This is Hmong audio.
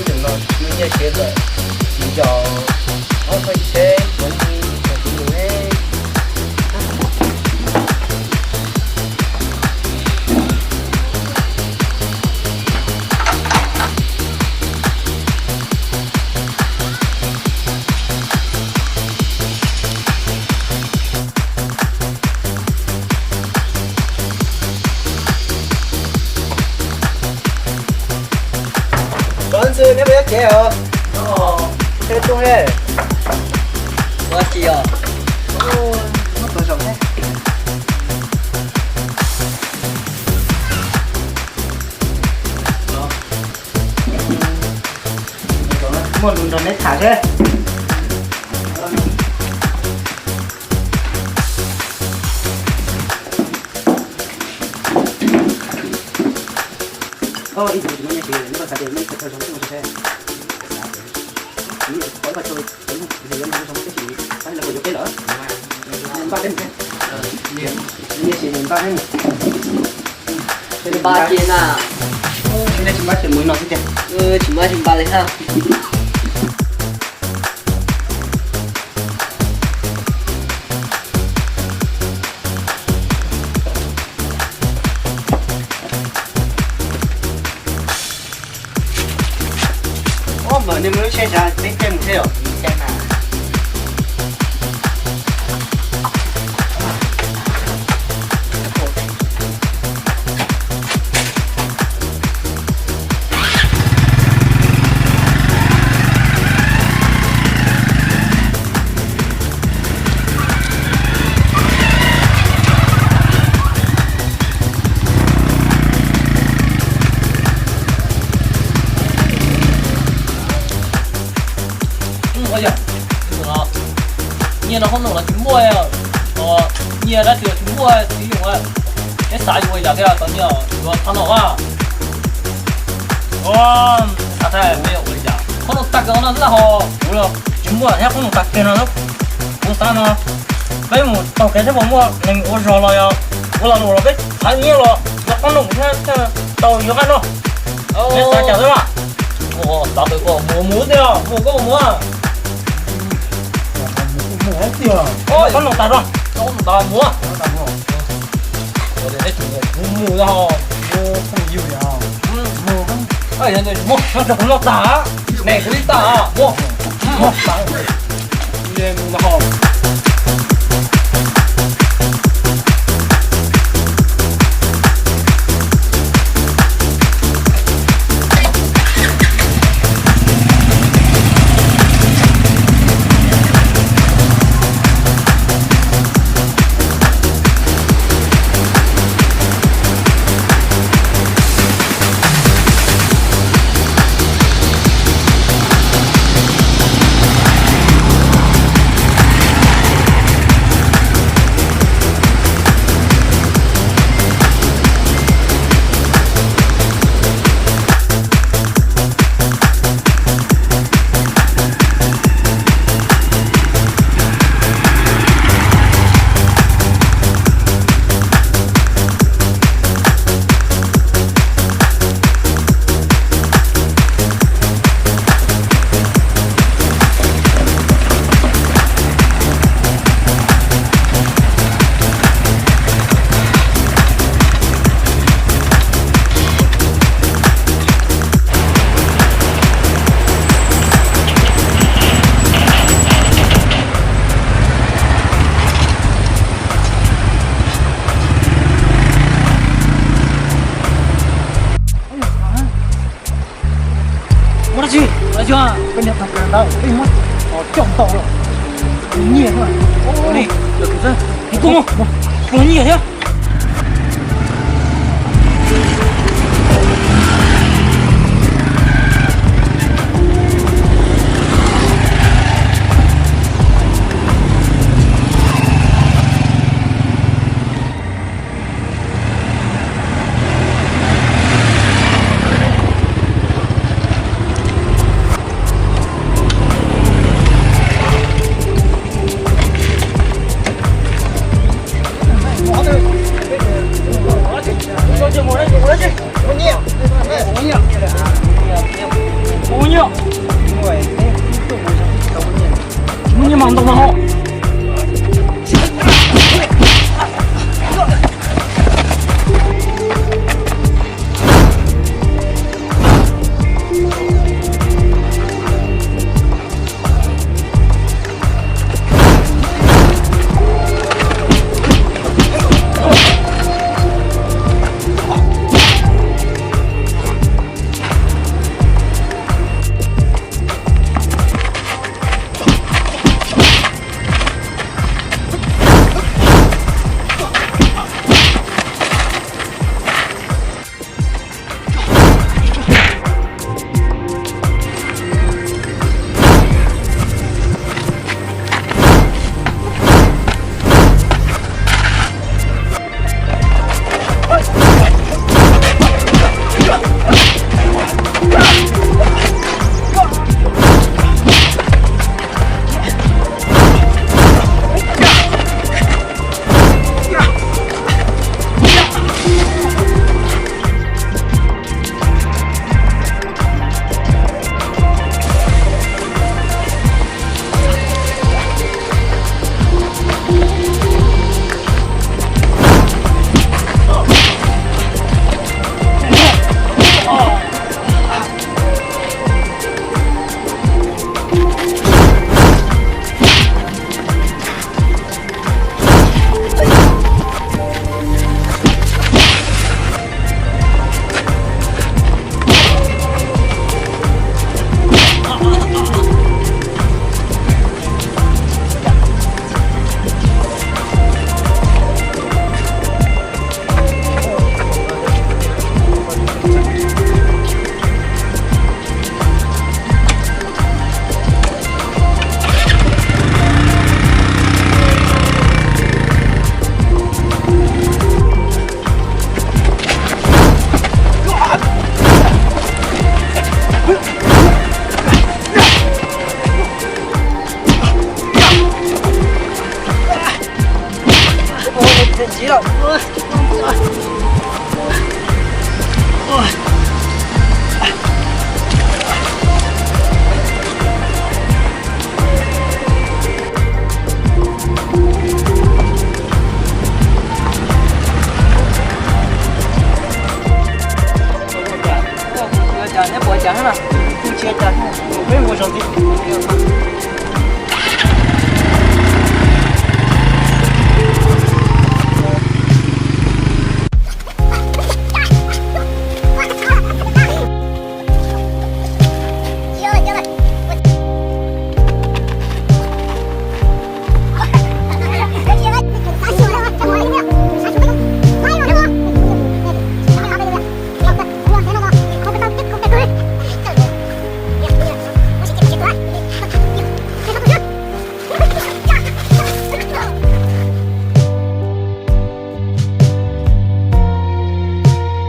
Tus no nyiaj siav lawm, tsis nco ob peb tsheb, kuv mus. Cov ntxwg neb puas nyob tsev os? Neb tuaj he. Ua tsis os? Muab tuav zoo thiab. Muaj lus nrog neb tham thiab. Ib tug tsis muaj nyiaj siv, neb koj xav tias neb khaws thawj zaug neb mus tso seb. Neb yuav mus zoo teb sis pab los yuav peb lawm. Npaj teb mus seb. Nyiaj siv npaj teb mus. Npaj tiag na. Neb tsis npaj ces mus no xwb tiag. Tsis npaj tsis npaj li hab. Ob, mam li mus lub tsheb sav peb caij mus seb os. Nyiaj no hoob no los tsis muaj, nyiaj dab tsi los tsis muaj, tsis yooj. Neb xav yuav ua li cas thiab tau nyiaj yuav txhob no a? Xav thaij me ua li cas, qhob noom tag kawg no xwb na ho. Kuv los tsis muaj thiab qhob noom tag kawg no, kuv xav no peb mus taug kev thiab puas muaj neeg ua zog los yog ua lag luam los peb thaiv nyiaj los yuav qhob noom thiab tau yuav nqaij no. Neb xav cas xwb na? Xav kawg, mus mus tiag, mus koj mus. Qhob noom tas zog, qhob noom tas mus. Mus mus, mus, mus, kuv noj tag, ne kuv ib tag, mus, mus. Muab dab tsi? Peb niam tais ntawd peb muab coj tau los. Nyiaj li, kuv mus pluag nyiaj thiab.